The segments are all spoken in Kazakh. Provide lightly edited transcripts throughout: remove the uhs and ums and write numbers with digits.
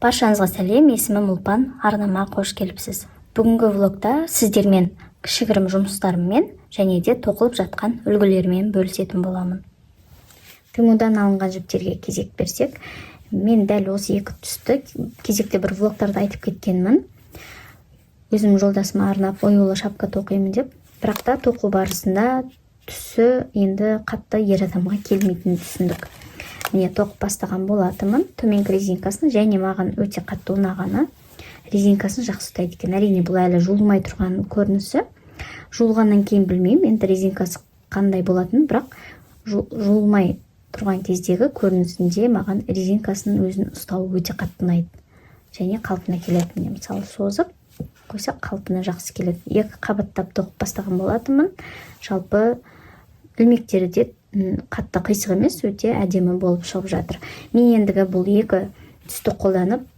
Баршаңызға сәлем! Есімім Ұлпан, арнама қош келіпсіз. Бүгінгі влогта сіздермен кішігірім жұмыстарыммен және де тоқылып жатқан үлгілермен бөлісетін боламын. Темудан алынған жіптерге кезек берсек, мен дәл осы екі түсті кезекте бір влогтарда айтып кеткенмін, өзім жолдасыма арнап оюлы шапка тоқимын деп. Бірақ та тоқу барысында түсі енді қатты ер адамға келмейтінін түсіндік. Міне, тоқып бастаған болатынмын төменгі резинкасын. Және маған өте қатты ұнағаны, резинкасын жақсы ұстайды екен. Әрине, бұл әлі жуылмай тұрған көрінісі. Жуылғаннан кейін білмеймін енді резинкасы қандай болатынын, бірақ жуылмай тұрған кездегі көрінісінде маған резинкасының өзін ұстауы өте қатты ұнайды және қалпына келеді. Міне, мысалы, созып қойсақ, қалпына жақсы келеді. Екі қабаттап тоқып бастаған болатынмын. Жалпы, ілмектері де қатты қисық емес, өте әдемі болып шығып жатыр. Мен ендігі бұл екі түсті қолданып,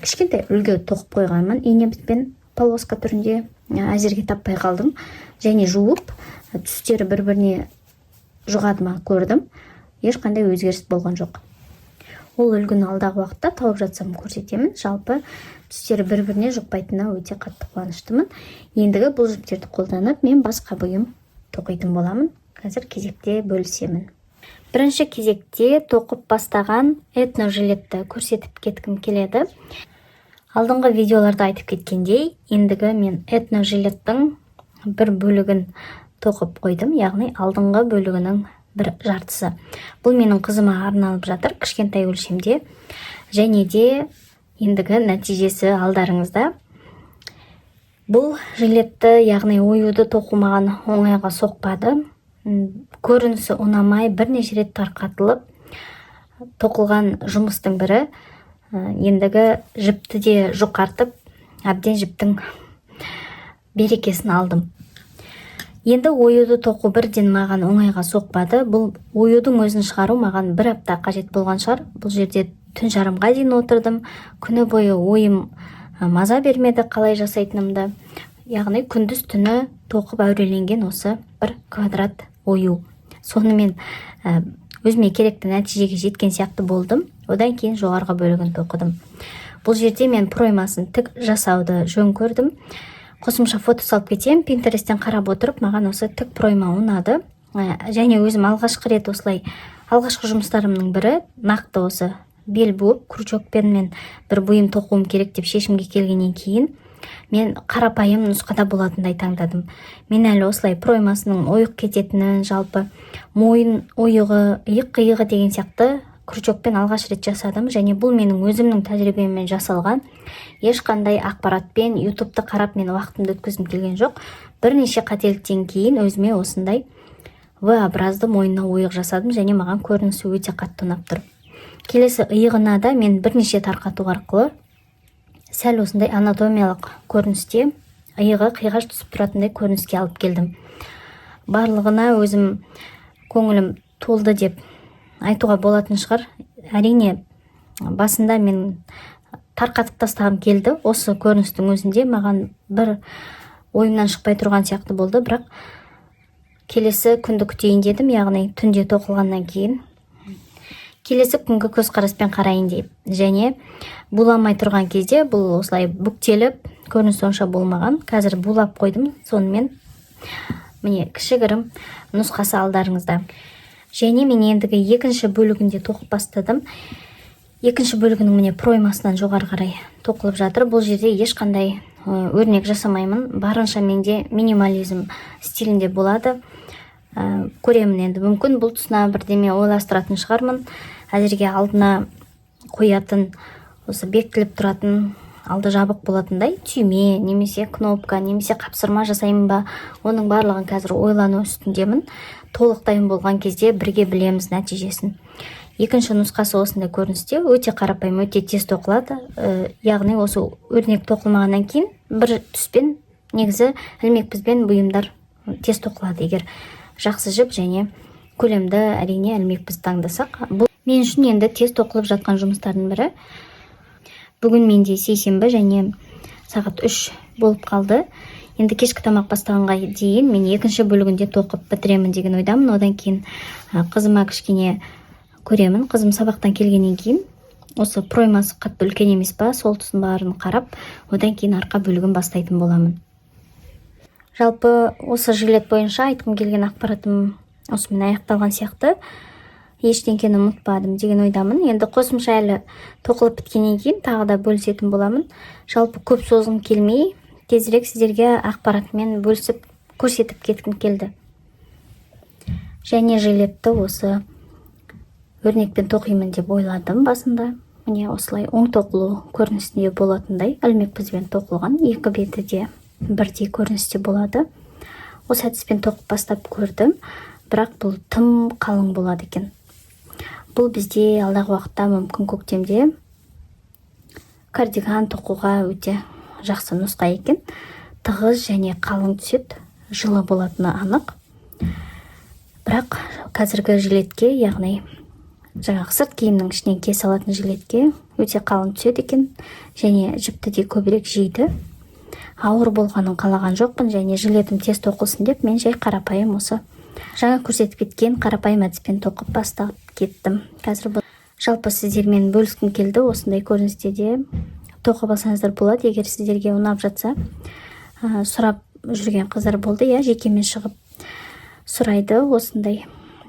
кішкентай үлгі тоқып қойғанмын ине бітпен полоска түрінде. Әзірге таппай қалдым. Және жуып, түстері бір біріне жұғады ма, көрдім, ешқандай өзгеріс болған жоқ. Ол үлгіні алдағы уақытта тауып жатсам, көрсетемін. Жалпы, түстері бір біріне жұқпайтынына өте қатты қуаныштымын. Ендігі бұл жіптерді қолданып, мен басқа бұйым тоқитын боламын. Қазір кезекте бөлісемін. Бірінші кезекте тоқып бастаған этно жилетті көрсетіп кеткім келеді. Алдыңғы видеоларда айтып кеткендей, ендігі мен этно жилеттің бір бөлігін тоқып қойдым, яғни алдыңғы бөлігінің бір жартысы. Бұл менің қызыма арналып жатыр, кішкентай өлшемде. Және де ендігі нәтижесі алдарыңызда. Бұл жилетті, яғни оюды тоқу маған оңайға соқпады. Көрінісі ұнамай, бірнеше рет тарқатылып тоқылған жұмыстың бірі. Ендігі жіпті де жұқартып, әбден жіптің берекесін алдым. Енді оюды тоқу бірден маған оңайға соқпады. Бұл оюдың өзін шығару маған бір апта қажет болған шығар. Бұл жерде түн жарымға дейін отырдым. Күні бойы ойым маза бермеді қалай жасайтынымды. Яғни күндіз түні тоқып әуреленген осы бір квадрат ою. Сонымен өзіме керекті нәтижеге жеткен сияқты болдым. Одан кейін жоғарғы бөлігін тоқыдым. Бұл жерде мен проймасын тік жасауды жөн көрдім. Қосымша фото салып кетемін. Пинтересттен қарап отырып, маған осы тік пройма ұнады. Және өзім алғашқы рет осылай, алғашқы жұмыстарымның бірі нақты осы бел буып, крючокпен мен бір бұйым тоқуым керек деп шешімге келгеннен кейін, мен қарапайым нұсқада болатындай таңдадым. Мен әлі осылай проймасының ойық кететінін, жалпы мойын ойығы, иық қиығы деген сияқты крючокпен алғаш рет жасадым. Және бұл менің өзімнің тәжірибеммен жасалған. Ешқандай ақпаратпен, ютубты қарап мен уақытымды өткізгім келген жоқ. Бірнеше қателіктен кейін өзіме осындай V образды мойнына ойық жасадым және маған көрінісі өте қатты ұнап тұр. Келесі иығына да мен бірнеше тарқату арқылы сәл осындай анатомиялық көріністе, иығы қиғаш түсіп тұратындай көрініске алып келдім. Барлығына өзім көңілім толды деп айтуға болатын шығар. Әрине, басында мен тарқатып тастағым келді. Осы көріністің өзінде маған бір ойымнан шықпай тұрған сияқты болды. Бірақ келесі күнді күтейін дедім, яғни түнде тоқылғаннан кейін келесі күнгі көзқараспен қарайын деп. Және буламай тұрған кезде бұл осылай бүктеліп, көрініс онша болмаған. Қазір булап қойдым. Сонымен, міне, кішігірім нұсқасы алдарыңызда. Және мен ендігі екінші бөлігінде тоқып бастадым. Екінші бөлігінің, міне, проймасынан жоғары қарай тоқылып жатыр. Бұл жерде ешқандай өрнек жасамаймын. Барынша менде минимализм стилінде болады. Көремін енді, мүмкін, бұл тұсына бірдеме ойластыратын шығармын. Әзірге алдына қоятын, осы бекітіліп тұратын, алды жабық болатындай түйме немесе кнопка немесе қапсырма жасаймын ба, оның барлығын қазір ойлану үстіндемін. Толық дайын болған кезде бірге білеміз нәтижесін. Екінші нұсқасы осындай көріністе, өте қарапайым, өте тез тоқылады. Яғни осы өрнек тоқылмағаннан кейін бір түспен, негізі ілмек бізбен бұйымдар тез тоқылады, егер жақсы жіп және көлемді, әрине, ілмек біз таңдасақ. Бұл мен үшін енді тез тоқылып жатқан жұмыстардың бірі. Бүгін менде сейсенбі және сағат 3 болып қалды. Енді кешкі тамақ бастағанға дейін мен екінші бөлігінде тоқып бітіремін деген ойдамын. Одан кейін қызыма кішкене көремін. Қызым сабақтан келгеннен кейін Осы проймасы қатты үлкен емес па, сол тұсын барын қарап, одан кейін арқа бөлігін бастайтын боламын. Жалпы, осы жилет бойынша айтқым келген ақпаратым осымен аяқталған сияқты. Ештеңкені ұмытпадым деген ойдамын. Енді қосымша әлі тоқылып біткеннен кейін тағы да бөлісетін боламын. Жалпы, көп созғым келмей, тезірек сіздерге ақпаратымен бөлісіп, көрсетіп кеткім келді. Және жилетті осы өрнекпен тоқимын деп ойладым басында. Міне, осылай оң тоқылу көрінісінде болатындай, ілмек бізбен тоқылған, екі беті де бірдей көріністе болады. Осы әдіспен тоқып бастап көрдім, бірақ бұл тым қалың болады екен. Бұл бізде алдағы уақытта, мүмкін, көктемде кардиган тоқуға өте жақсы нұсқа екен. Тығыз және қалың түседі, жылы болатыны анық. Бірақ қазіргі жилетке, яғни жаңағы сырт киімнің ішінен кие салатын жилетке өте қалың түседі екен және жіпті де көбірек жейді. Ауыр болғанын қалаған жоқпын және жилетім тез тоқылсын деп, мен жай қарапайым, осы жаңа көрсетіп кеткен қарапайым әдіспен тоқып бастап кеттім. Қазір бұл жалпы сіздермен бөліскім келді. Осындай көріністе де тоқып алсаңыздар болады, егер сіздерге ұнап жатса. Сұрап жүрген қыздар болды, иә, жекемен шығып сұрайды. Осындай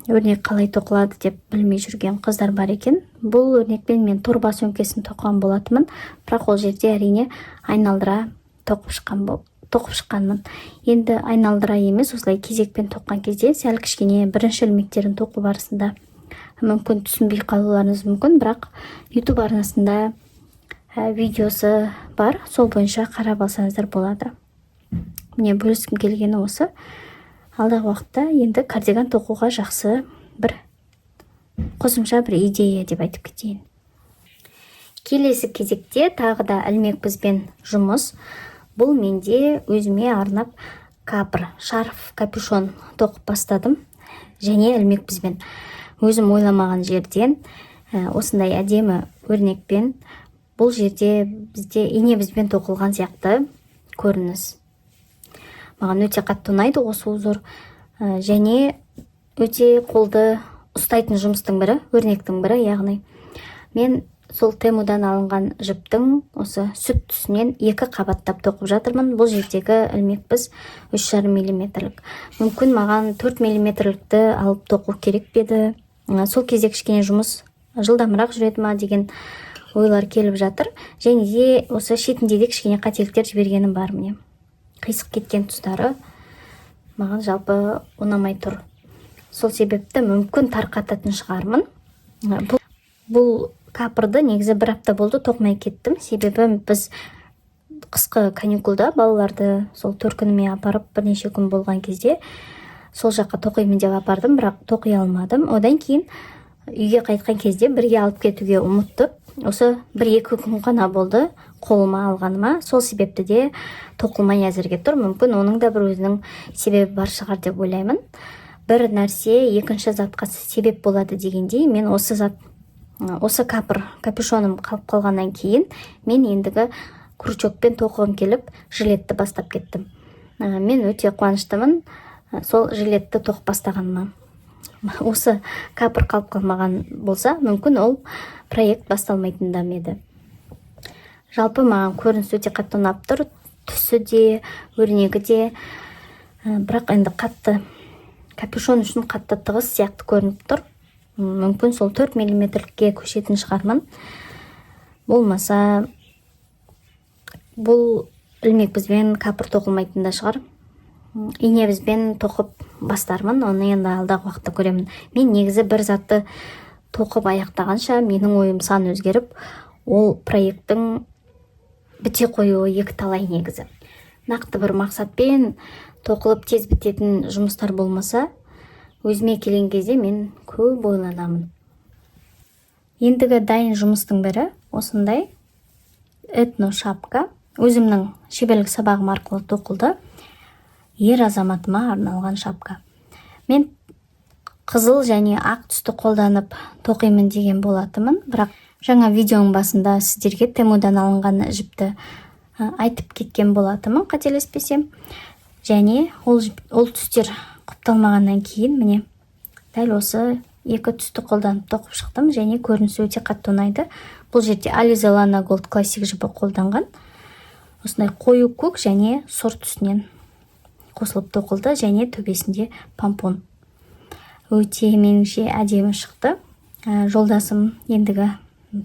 өрнек қалай тоқылады деп білмей жүрген қыздар бар екен. Бұл өрнекпен мен торба сөмкесін тоқыған болатынмын, бірақ ол жерде, әрине, айналдыра тоқып шыққанмын. Енді айналдыра емес, осылай кезекпен тоққан кезде сәл кішкене бірінші ілмектерін тоқу барысында мүмкін түсінбей қалуларыңыз мүмкін, бірақ YouTube арнасында видеосы бар, сол бойынша қарап алсаңыздар болады. Міне, бөліскім келгені осы. Алдағы уақытта енді кардиган тоқуға жақсы бір қосымша бір идея деп айтып кетейін. Келесі кезекте тағы да ілмек бізбен жұмыс. Бұл менде өзіме арнап капр шарф, капюшон тоқып бастадым. Және ілмек бізбен өзім ойламаған жерден осындай әдемі өрнекпен. Бұл жерде бізде ине бізбен тоқылған сияқты көрініс. Маған өте қатты ұнайды осы узор. Және өте қолды ұстайтын жұмыстың бірі, өрнектің бірі. Яғни мен сол Темудан алынған жіптің осы сүт түсінен екі қабаттап тоқып жатырмын. Бұл жердегі ілмек біз 3,5 миллиметрлік. Мүмкін, маған 4 миллиметрлікті алып тоқу керек пе еді? Сол кезде кішкене жұмыс жылдамырақ жүреді ма деген ойлар келіп жатыр. Және де осы шетінде де кішкене қателіктер жібергенім бар. Міне, қисық кеткен тұстары маған жалпы ұнамай тұр. Сол себепті, мүмкін, тарқататын шығармын. Бұл капырды негізі бір апта болды тоқымай кеттім, себебі біз қысқы каникулда балаларды сол төркініме апарып, бірнеше күн болған кезде сол жаққа тоқимын деп апардым, бірақ тоқи алмадым. Одан кейін үйге қайтқан кезде бірге алып кетуге ұмыттып, осы бір екі күн ғана болды қолыма алғаныма. Сол себепті де тоқылмай әзірге тұр. Мүмкін, оның да бір өзінің себебі бар шығар деп ойлаймын. Бір нәрсе екінші затқа себеп болады дегендей, мен осы зат, осы капыр капюшоным қалып қалғаннан кейін, мен ендігі крючокпен тоқығым келіп, жилетті бастап кеттім. Мен өте қуаныштымын сол жилетті тоқып бастағаныма. Осы капыр қалып қалмаған болса, мүмкін, ол проект басталмайтын да ма еді. Жалпы, маған көрініс өте қатты ұнап тұр, түсі де, өрнегі де. Бірақ енді қатты, капюшон үшін қатты тығыз сияқты көрініп тұр. Мүмкін, сол 4 миллиметрлікке көшетін шығармын. Болмаса, бұл ілмек бізбен капыр тоқылмайтын да шығар. Ине бізбен тоқып бастармын, оны енді алдағы уақытта көремін. Мен негізі бір затты тоқып аяқтағанша менің ойым сан өзгеріп, ол проекттің біте қоюы екі талай. Негізі, нақты бір мақсатпен тоқылып, тез бітетін жұмыстар болмаса, өзіме келген кезде мен көп ойланамын. Ендігі дайын жұмыстың бірі осындай этно шапка. Өзімнің шеберлік сабағым арқылы тоқылды, ер азаматыма арналған шапка. Мен қызыл және ақ түсті қолданып тоқимын деген болатынмын, бірақ жаңа видеоның басында сіздерге Темудан алынған жіпті айтып кеткен болатынмын, қателеспесем. Және ол түстер құпталмағаннан кейін, міне, дәл осы екі түсті қолданып тоқып шықтым. Және көрінісі өте қатты ұнайды. Бұл жерде Alize Lana Gold Classic жібі қолданған. Осындай қою көк және сұр түсінен қосылып тоқылды және төбесінде помпон. Өте, меніңше, әдемі шықты. Жолдасым ендігі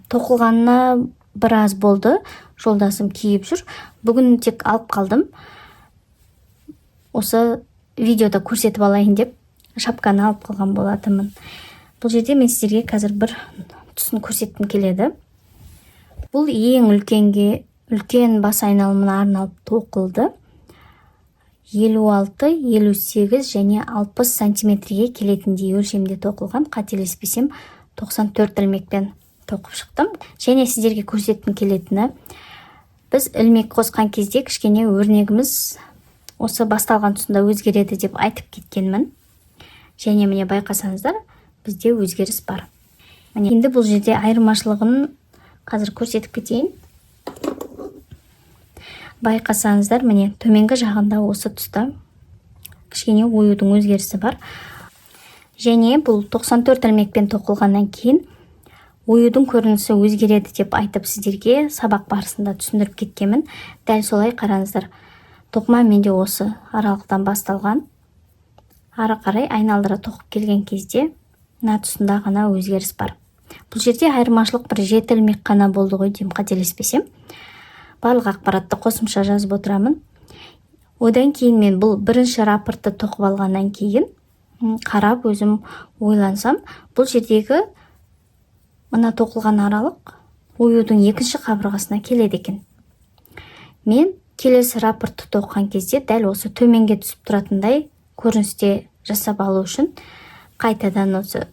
тоқылғанына біраз болды, жолдасым киіп жүр. Бүгін тек алып қалдым, осы видеода көрсетіп алайын деп шапканы алып қалған болатынмын. Бұл жерде мен сіздерге қазір бір түсін көрсеткім келеді. Бұл ең үлкенге, үлкен бас айналымына арналып тоқылды. 56, 58 және 60 сантиметрге келетіндей өлшемде тоқылған. Қателеспесем, 94 ілмекпен тоқып шықтым. Және сіздерге көрсеткім келетіні, біз ілмек қосқан кезде кішкене өрнегіміз осы басталған тұсында өзгереді деп айтып кеткенмін. Және міне, байқасаңыздар, бізде өзгеріс бар. Міне, енді бұл жерде айырмашылығын қазір көрсетіп кетейін. Байқасаңыздар, міне, төменгі жағында осы тұста кішкене оюдың өзгерісі бар. Және бұл 94 ілмекпен тоқылғаннан кейін оюдың көрінісі өзгереді деп айтып, сіздерге сабақ барысында түсіндіріп кеткенмін. Дәл солай, қараңыздар, тоқыма менде осы аралықтан басталған. Ары қарай айналдыра тоқып келген кезде мына тұсында ғана өзгеріс бар. Бұл жерде айырмашылық бір жеті ілмек қана болды ғой деймін, қателеспесем. Барлық ақпаратты қосымша жазып отырамын. Одан кейін мен бұл бірінші раппортты тоқып алғаннан кейін қарап, өзім ойлансам, бұл жердегі мына тоқылған аралық оюдың екінші қабырғасына келеді екен. Мен келесі раппортты тоқыған кезде дәл осы төменге түсіп тұратындай көріністе жасап алу үшін қайтадан осы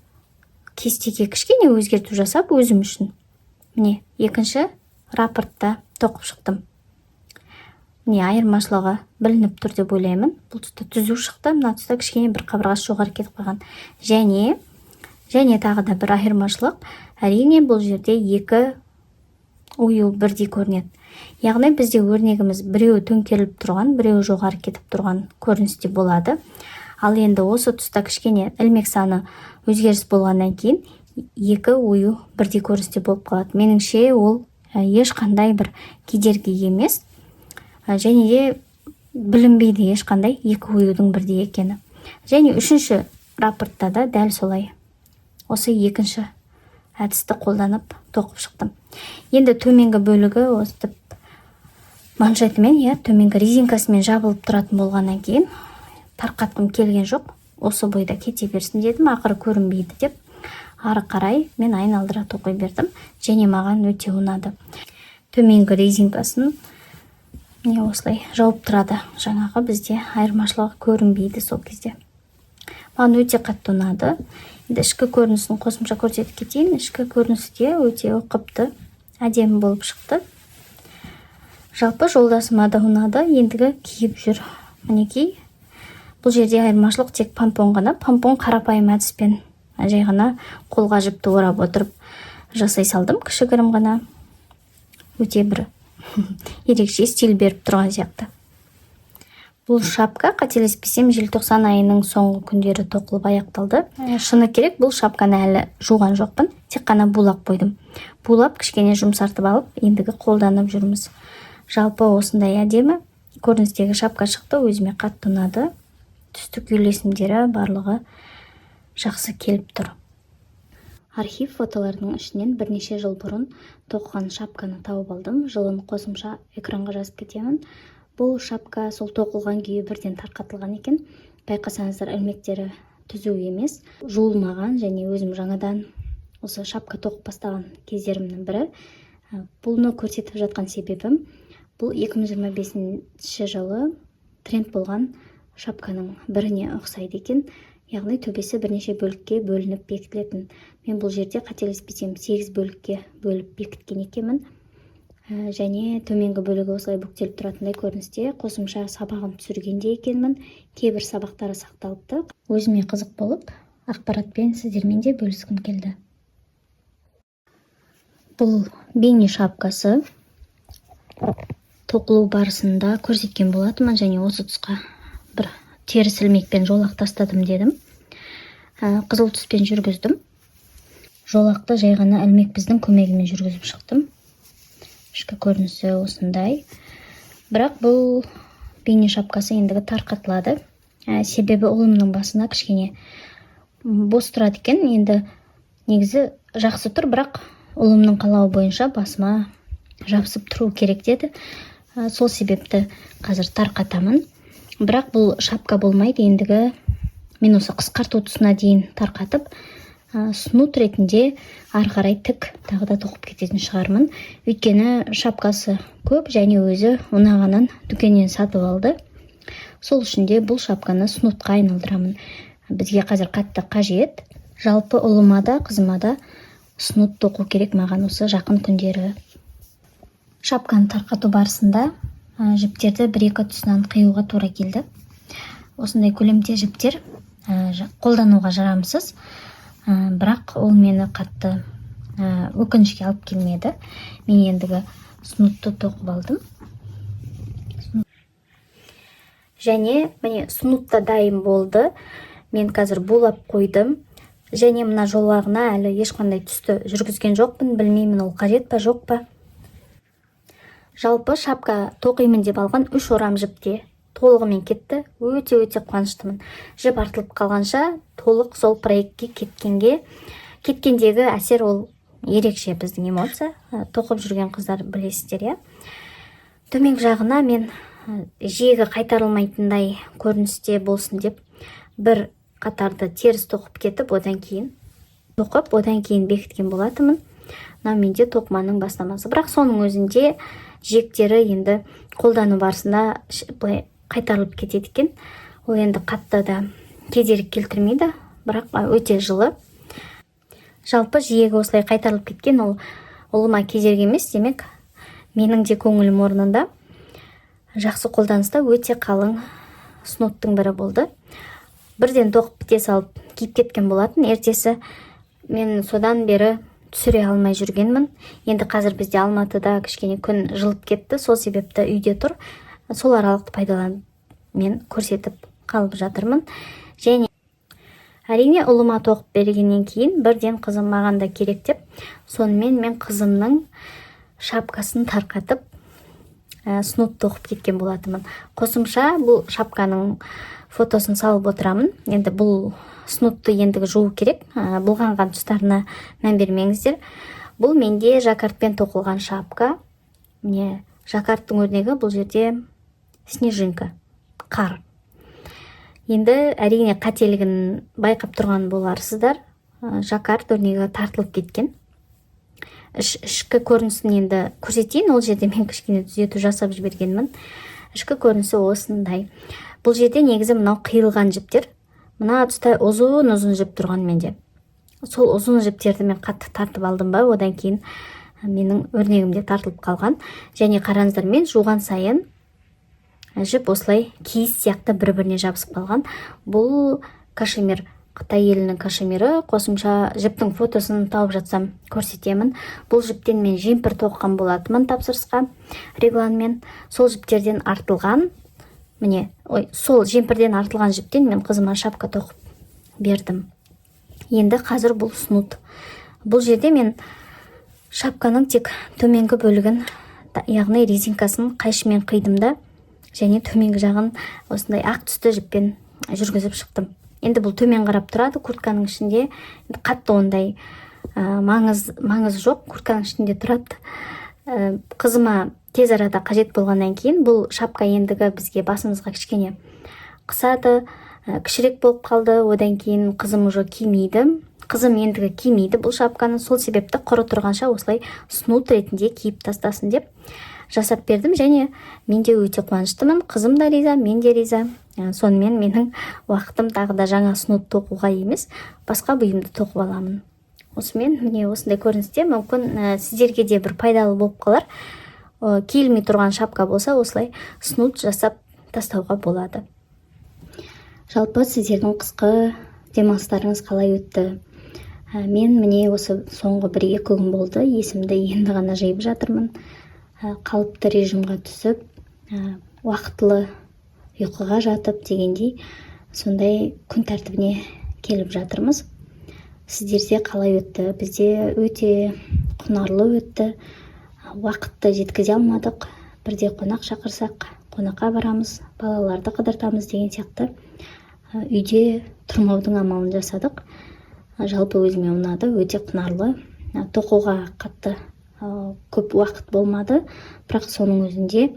кестеге кішкене өзгерту жасап, өзім үшін, міне, екінші раппортта тоқып шықтым. Міне, айырмашылығы білініп тұр деп ойлаймын. Бұл тұста түзу шықты, мына тұста кішкене бір қабырғасы жоғары кетіп қалған. Және тағы да бір айырмашылық, әрине, бұл жерде екі ою бірдей көрінеді. Яғни бізде өрнегіміз біреуі төңкеріліп тұрған, біреуі жоғары кетіп тұрған көріністе болады. Ал енді осы тұста кішкене ілмек саны өзгеріс болғаннан кейін екі ою бірдей көріністе болып қалады. Меніңше, ол ешқандай бір кедергі емес және де білінбейді ешқандай екі оюдың бірдей екені. Және үшінші раппортта да дәл солай осы екінші әдісті қолданып тоқып шықтым. Енді төменгі бөлігі өстіп манжетімен, иә, төменгі резинкасымен жабылып тұратын болғаннан кейін тарқатқым келген жоқ. Осы бойда кете берсін дедім, ақыры көрінбейді деп. Ары қарай мен айналдыра тоқи бердім және маған өте ұнады. Төменгі резинкасын, міне, осылай жауып тұрады. Жаңағы бізде айырмашылығы көрінбейді. Сол кезде маған өте қатты ұнады. Енді ішкі көрінісін қосымша көрсетіп кетейін. Ішкі көрінісі де өте ұқыпты, әдемі болып шықты. Жалпы жолдасыма да ұнады, ендігі киіп жүр. Мінекей, бұл жерде айырмашылық тек помпон ғана. Помпон қарапайым әдіспен, жай ғана қолға жіпті орап отырып жасай салдым, кішігірім ғана. Өте бір ерекше стиль беріп тұрған сияқты. Бұл шапка, қателеспесем, желтоқсан айының соңғы күндері тоқылып аяқталды. Шыны керек, бұл шапканы әлі жуған жоқпын, тек қана булап қойдым. Булап, кішкене жұмсартып алып, ендігі қолданып жүрміз. Жалпы осындай әдемі көріністегі шапка шықты. Өзіме қатты ұнады. Түстік үйлесімдері, барлығы жақсы келіп тұр. Архив фотоларының ішінен бірнеше жыл бұрын тоқыған шапканы тауып алдым. Жылын қосымша экранға жазып кетемін. Бұл шапка сол тоқылған күйі бірден тарқатылған екен. Байқасаңыздар, ілмектері түзу емес, жуылмаған. Және өзім жаңадан осы шапка тоқып бастаған кездерімнің бірі. Бұны көрсетіп жатқан себебім, бұл 2025 жылы тренд болған шапканың біріне ұқсайды екен, яғни төбесі бірнеше бөлікке бөлініп бекітілетін. Мен бұл жерде, қателеспесем, 8 бөлікке бөліп бекіткен екенмін. Және төменгі бөлігі осылай бүктеліп тұратындай көріністе. Қосымша сабағын түсірген де екенмін, кейбір сабақтары сақталыпты. Өзіме қызық болып, ақпаратпен сіздермен де бөліскім келді. Бұл бейне шапкасы тоқылу барысында көрсеткен болатынмын және осы тұсқа бір теріс ілмекпен жолақ тастадым дедім. Қызыл түспен жүргіздім. Жолақты жай ғана ілмекпіздің көмегімен жүргізіп шықтым. Ішкі көрінісі осындай. Бірақ бұл бейне шапкасы ендігі тарқатылады. Себебі ұлымның басына кішкене бос тұрады екен. Енді негізі жақсы тұр, бірақ ұлымның қалауы бойынша басыма жабысып тұру керек деді. Сол себепті қазір тарқатамын. Бірақ бұл шапка болмайды ендігі. Мен осы қысқарту тұсына дейін тарқатып, снуд ретінде ары қарай тік тағы да тоқып кететін шығармын. Өйткені шапкасы көп және өзі ұнағанын дүкеннен сатып алды. Сол үшін де бұл шапканы снудқа айналдырамын. Бізге қазір қатты қажет. Жалпы ұлыма да, қызыма да снуд тоқу керек маған осы жақын күндері. Шапканы тарқату барысында жіптерді бір екі тұсынан қиюға тура келді. Осындай көлемде жіптер қолдануға жарамсыз. Бірақ ол мені қатты өкінішке алып келмеді. Мен ендігі снудты тоқып алдым. Және міне, снуд та дайын болды. Мен қазір булап қойдым. Және мына жолағына әлі ешқандай түсті жүргізген жоқпын. Білмеймін, ол қажет па, жоқ па. Жалпы шапка тоқимын деп алған үш орам жіпте толығымен кетті. Өте, өте қуаныштымын. Жіп артылып қалғанша, толық сол проектке кеткендегі әсер ол ерекше, біздің эмоция. Тоқып жүрген қыздар білесіздер, иә. Төменгі жағына мен жиегі қайтарылмайтындай көріністе болсын деп, бір қатарды теріс тоқып кетіп, одан кейін тоқып, одан кейін бекіткен болатынмын. Мынау менде тоқыманың бастамасы. Бірақ соның өзінде жиектері енді қолдану барысында былай қайтарылып кетеді екен. Ол енді қатты да кедергі келтірмейді, бірақ өте жылы. Жалпы жиегі осылай қайтарылып кеткен, ол ұлыма кедергі емес. Демек, менің де көңілім орнында. Жақсы қолданыста өте қалың снудтың бірі болды. Бірден тоқып біте салып киіп кеткен болатын. Ертесі мен содан бері түсіре алмай жүргенмін. Енді қазір бізде Алматыда кішкене күн жылып кетті, сол себепті үйде тұр. Сол аралықты пайдаланып, мен көрсетіп қалып жатырмын. Және әрине, ұлыма тоқып бергеннен кейін бірден қызым маған да керек деп, сонымен мен қызымның шапкасын тарқатып, снуд тоқып кеткен болатынмын. Қосымша бұл шапканың фотосын салып отырамын. Енді бұл снудты ендігі жуу керек. Былғанған тұстарына мән бермеңіздер. Бұл менде жаккардпен тоқылған шапка. Міне, жаккардтың өрнегі бұл жерде снежинка, қар. Енді әрине, қателігін байқап тұрған боларсыздар. Жаккард өрнегі тартылып кеткен. Ішкі көрінісін енді көрсетейін. Ол жерде мен кішкене түзету жасап жібергенмін. Ішкі көрінісі осындай. Бұл жерде негізі мынау қиылған жіптер. Мына тұста ұзын ұзын жіп тұрған менде. Сол ұзын жіптерді мен қатты тартып алдым ба, одан кейін менің өрнегім де тартылып қалған. Және қараңыздар, мен жуған сайын жіп осылай киіз сияқты бір біріне жабысып қалған. Бұл кашемир, Қытай елінің кашемирі. Қосымша жіптің фотосын тауып жатсам, көрсетемін. Бұл жіптен мен жемпір тоқыған болатынмын тапсырысқа регланмен. Сол жіптерден артылған, міне, ой, сол жемпірден артылған жіптен мен қызыма шапка тоқып бердім. Енді қазір бұл снуд. Бұл жерде мен шапканың тек төменгі бөлігін, яғни резинкасын қайшымен қидым да, және төменгі жағын осындай ақ түсті жіппен жүргізіп шықтым. Енді бұл төмен қарап тұрады куртканың ішінде. Енді қатты ондай маңыз жоқ, куртканың ішінде тұрады. Қызыма тез арада қажет болғаннан кейін, бұл шапка ендігі бізге басымызға кішкене қысады, кішірек болып қалды. Одан кейін қызым уже кимейді, қызым ендігі кимейді бұл шапканы. Сол себепті құры тұрғанша осылай снуд ретінде киіп тастасын деп жасап бердім. Және мен де өте қуаныштымын, қызым да риза, мен де риза. Сонымен менің уақытым тағы да жаңа снуд тоқуға емес, басқа бұйымды тоқып аламын. Осымен, міне, осындай көріністе. Мүмкін, сіздерге де бір пайдалы болып қалар. Киілмей тұрған шапка болса, осылай снуд жасап тастауға болады. Жалпы сіздердің қысқы демалыстарыңыз қалай өтті? Мен міне, осы соңғы бір екі күн болды, есімді енді ғана жиып жатырмын. Қалыпты режимға түсіп, уақытылы ұйқыға жатып дегендей, сондай күн тәртібіне келіп жатырмыз. Сіздерде қалай өтті? Бізде өте құнарлы өтті. Уақытты жеткізе алмадық. Бірде қонақ шақырсақ, қонаққа барамыз, балаларды қыдыртамыз деген сияқты, үйде тұрмаудың амалын жасадық. Жалпы өзіме ұнады, өте құнарлы. Тоқуға қатты көп уақыт болмады, бірақ соның өзінде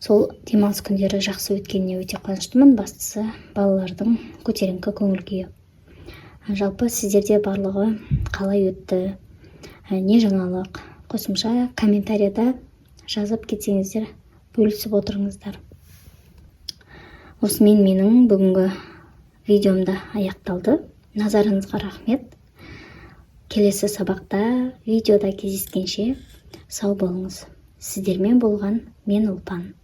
сол демалыс күндері жақсы өткеніне өте қуаныштымын. Бастысы, балалардың көтеріңкі көңіл күйі. Жалпы сіздерде барлығы қалай өтті? Не жаңалық? Қосымша комментарияда жазып кетсеңіздер, бөлісіп отырыңыздар. Осымен менің бүгінгі видеом да аяқталды. Назарыңызға рахмет. Келесі сабақта, видеода кездескенше сау болыңыз. Сіздермен болған мен, Ұлпан.